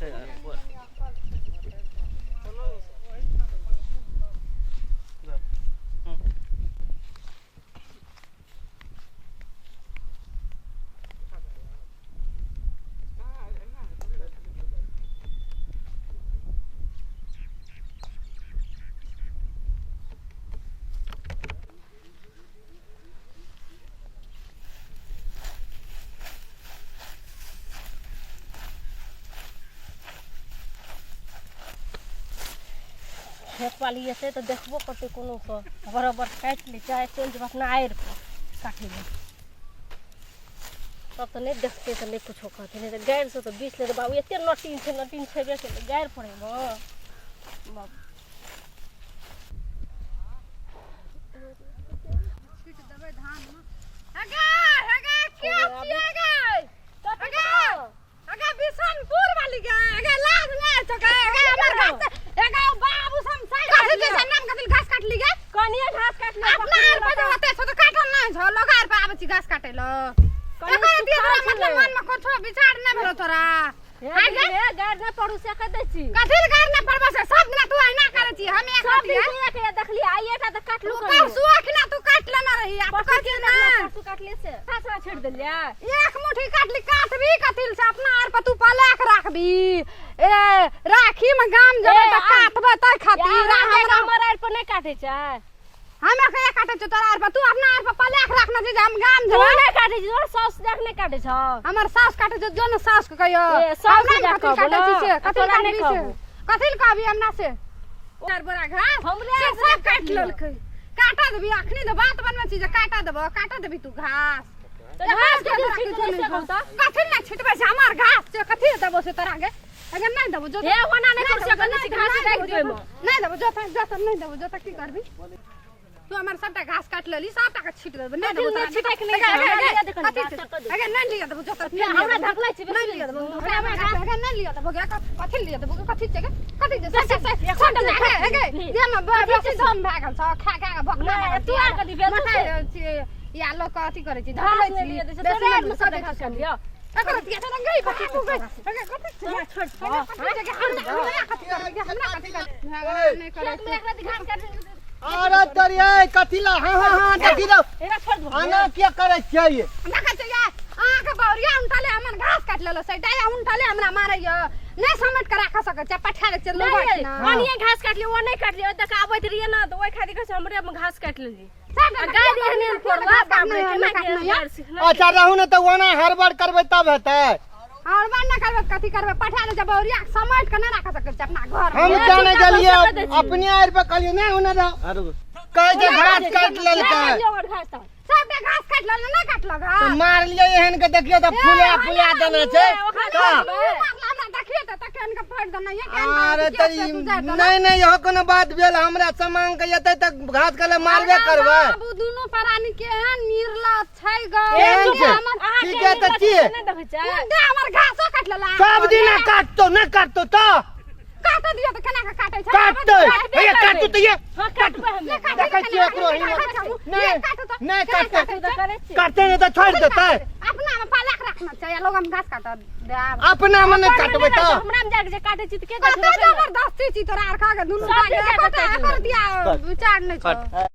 छै। खेतवाली एतै तऽ देखबो करतै कोनो कऽ बराबर काटि लै चाहे चलि जेबै अपना आड़ि पर काटै लए। तब तऽ नहि देखतै तऽ नहि कुछो कहतै, नहि तऽ गारिसँ तऽ बीछ लेतै। बाबू एते नटीन छै, नटीन छेबे केलै, गारि पड़ैमे बाबू। छीट देबै धानमे। अगे अगे के छियै गे? अगे अगे बिशनपुर वाली गे, अगे लाज नहि छौ गे? अगे हमर घास, अगे बाबू सम साइड कथी के नाम, कथी घास काटली गे? कनिए घास काटले। अपना आर पे होते छौ तऽ काटल नहि छौ, लोग आर पे आबै छी घास काटै ल। एकर दिया मतलब मन में कुछो विचार नहि भेलो तोरा? गारि नहि पढ़ू से कह दै छी। कथी ले गारि नहि पढ़बो से? सब दिना तू अहिना करै छी, हम एक सब रोटी दिन एक एक देखली, आइ एकटा तऽ काटलू। परसू अखना तू काट लेना रही आ तू कथी ना परसू काटले से सासा छेड़ देलियै। एक मुट्ठी काटली, काटबी कथी से? अपना आर पर तू पला के राखबी, ए राखी में गाम जेबै तऽ काटबै तै खातिर। हमरा हमर आर पर नहि काटै छै। हमरा कहिया काटै छौ तोरा आर पर? तू अपना आर पर पला के राखना छै जे हम गाम तू जेबै। नहि काटै छी, तोहर साउस देख नहि काटै छौ। हमर सास काटै छै, जो ने सास के कहियो। ए, साउस हमरा के जा कथी कहबो काटै छी ना, से? कथी तोरा नहि काटबी से? कहबो। कथी ले कहबी हमरा से? चार बोरा घास हमरे से आर सब से काटि लेलकै। काटा देबी अखनी तऽ बात बनबै छी जे काटा देबो, काटा देबी तू घास। तऽ घास के छिटबै से कहू तऽ? कथी ले छिटबै छै? हमर घास छै, कथी ले देबो से तोरा गे? अगर नहीं देबो जो हे, ओना नहि कर सकै छी, घास राखि देबै मे। नहीं देबो जो जो नहीं देबो जो, की करबी तू? हमर सबटा घास काट लेली, सबटा के छीट देबो। नहीं देबो नहीं तोरा। छिटै के नहि अगे, छै, अगे, हमरा अगे, लिअ देखन, कथी घास छै? कऽ दे। अगे नहीं लिअ देबो जो, फेर हमरा धकलै छी बेसी। नहीं लिअ देबो हमरा घास। अगे नहीं लिअ देबो गे, कथी लिअ देबो गे? कथी छै गे? कथी छै? बेसी सबटा एक घंटा सबटा नहि अगे अगे खाइ। जे में बेसी दम भए गेल छौ, खा खा के भकना नहि, लागल तू आर कथी भेल? मठाई या लोग के अथी करै छी, घास धकलै नहि छी। लिअ दै छै, बेसी तोरे नहि आरमे कथी सबटा घास छै? काटि लिअ। एकर अथी छै गई बाबू गई, अगे कथी छै? तोरा छोड़ि अगे दो। कथी छै गे? हमरा हमरा कथी करबै गे? हमरा कथी करबै? नहि करै खेतमे एकरा घास काटि। अरे तोरी ए कथी ला? हाँ हाँ हाँ, देखी रहो। एकरा छोड़ि दो। आना किया करै छियै? देखै छै या अहाँके बौरिया उनटले हमर घास काटि लेलो से डाया उनटले हमरा मारैया। नहि समेट के राख सकै छै, पठा दै छै लोग। नहि, कनिए घास काटलियै, ओ नहि काटलियै। ओहि तक आबैत रहियै ने तऽ ओहि खातिर कहै छै हमरे मे घास काटि लेलियै। आ गाय एहन एहन पड़ला, बाप रे, केना के गारि सिखना। अच्छा रहू ने, तऽ ओना हड़बड़ करबै तब हेतै? और बात ना करबै, कथी करबै? पठा दै छै बौरिया, समेट के नहि राख सकै छै अपना घर। हम ए, जाने चुपचाप गेलियै बैसा कऽ दै छी। अपने आरि पर कहलियै नहि होने रहो, कहै छै घास काटि लेलकै। नहि काटलियै ओकर घास तऽ। सबटा घास काटि लेलक, नहि काटलक घास? तऽ मारलियै एहन के, देखियौ तऽ फुला फुला देने छै। ओकरा तऽ मारला हमरा देखियौ तऽ केहन के फाड़ि देने ये, केहन के अरे अथी तऽ के ई तू जाय देना। नहि नहि, इहो कोनो बात भेल? हमरा सामान के एतै तऽ घास के लेल मारबे करबै? बाबू दुनू प्राणी केहन निर्लज छै ग। केहन छै? हमर अहाँ ठीक के है तऽ निर्लज की? छै नहि देखै छै? दे हमर घासो काटि लेला। सब दिना काटतो, नहि काटतो तऽ काटऽ दियौ तऽ केना के काटै छै? काटतै। काटबे हैया करबै। काटू तऽ ये। हँ, काटबै हमे। देखै छियै एकरो हिम्मत नहि नहि काटतै। तू तऽ करै छी। काटतै नहि तऽ छोड़ि देतै। अपना में पालक रखना चाहिए, लोग हम घास काटऽ देब। अपना मे नहि काटबै तऽ हमरा मे जाके जे काटै छी तऽ के कते काटै? जबरदस्ती छी तोरा आर खा के दुनू सब भाई दिन जाके कते काटि एकर दिया विचार नहि छौ।